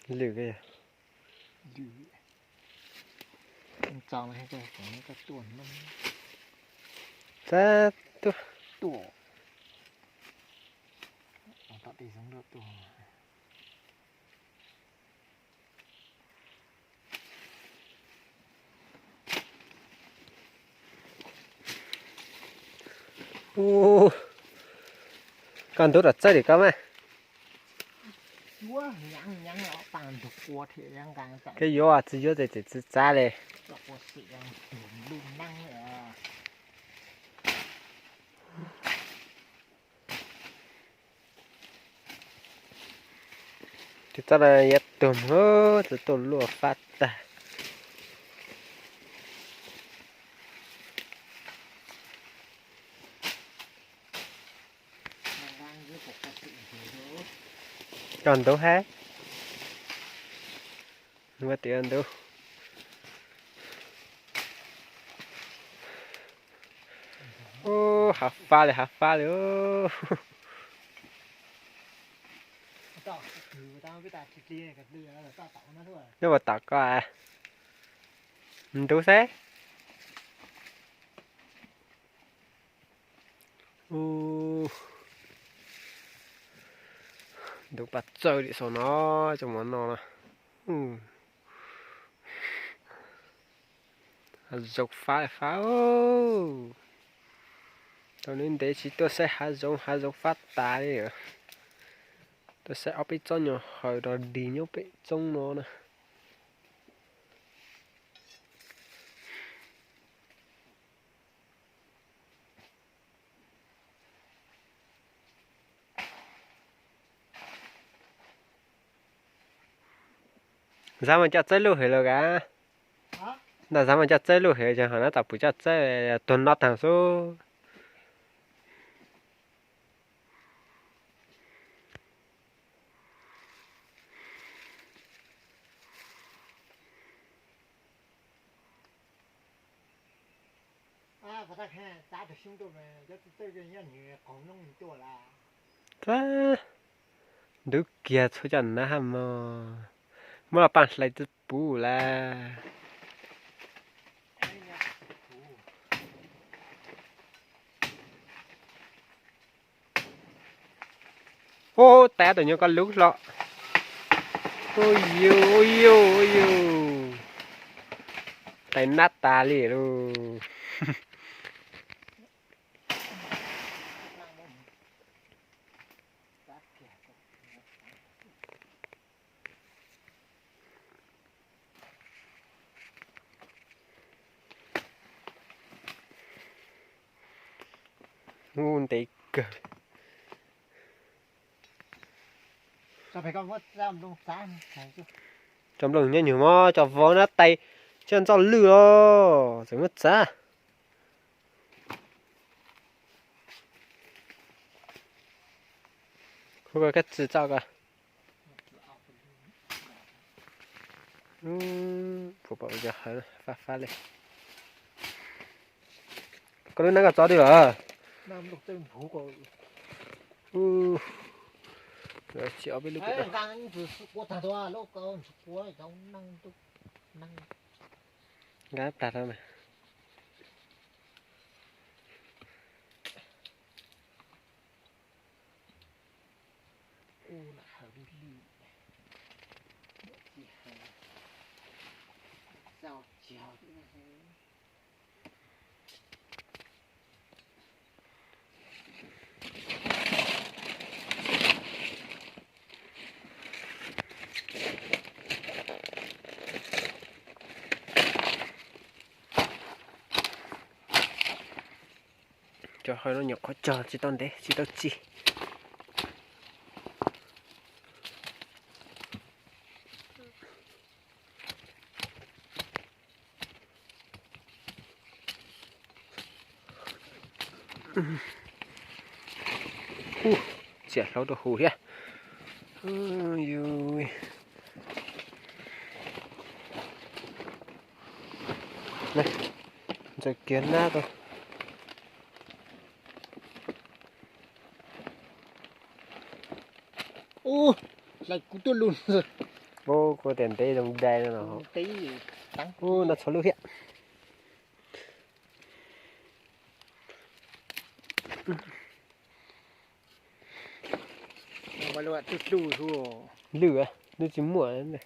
Lwm, lwm, txab tuaj. Ub, koj ntub rau txawj dim koj mas. Koj yuav tsis yuav ces tsis txav li. Tus txob no yuav tuag mus, tus tuaj luaj fab tag. Coj ntub hab. Ua tias ntub. Ub, hav fab li, hav fab li. Nyob puas tom koj? Ntub xwb. Ub, ntub paj txawj li saum no, cov mov no na. Hav zoov fab fab. Tau ntev ntev tsis tuaj saib hav zoov, hav zoov fab tas li. Tuaj saib ob peb tsob nyuag haws rog dig nyob pem roob no na. Xav mas coj txawb lub hwv los kav. Ntawm xav mas coj txawb lub hwv ces ho na, tam pus coj txawb tuag no tag xwb. Txawb, ntub kiag txhua cov nab hab mog. Muab los paj hlais txawb puv lawm. Ub, tais tus nyuag koj lub hlo. Ub yus, ub yus, ub yus. Tais nab tas li lauj. Ub, ntev kawg. Tso nplooj nyob nyuag mog, tso vov na tais, tsis ntxoj lwj os, tseem muab txav. Hu koj kab tsi tso ko. Puas pom cov hav fab fab li. Koj lub nab koj txov twg lawm? Nqa plag rau na. Cov hav no nyuam qhuav cog tsis tau ntev tsis tau txi. Ub, txias hlaub rau huv thiab. Ntxaws kiag nab tau. Ub, hlais kuv tuaj lug. Ub, kuv tias ntev zoo dai no. Ub, no txhua lub thiab. Lwj, lwj tsis muaj.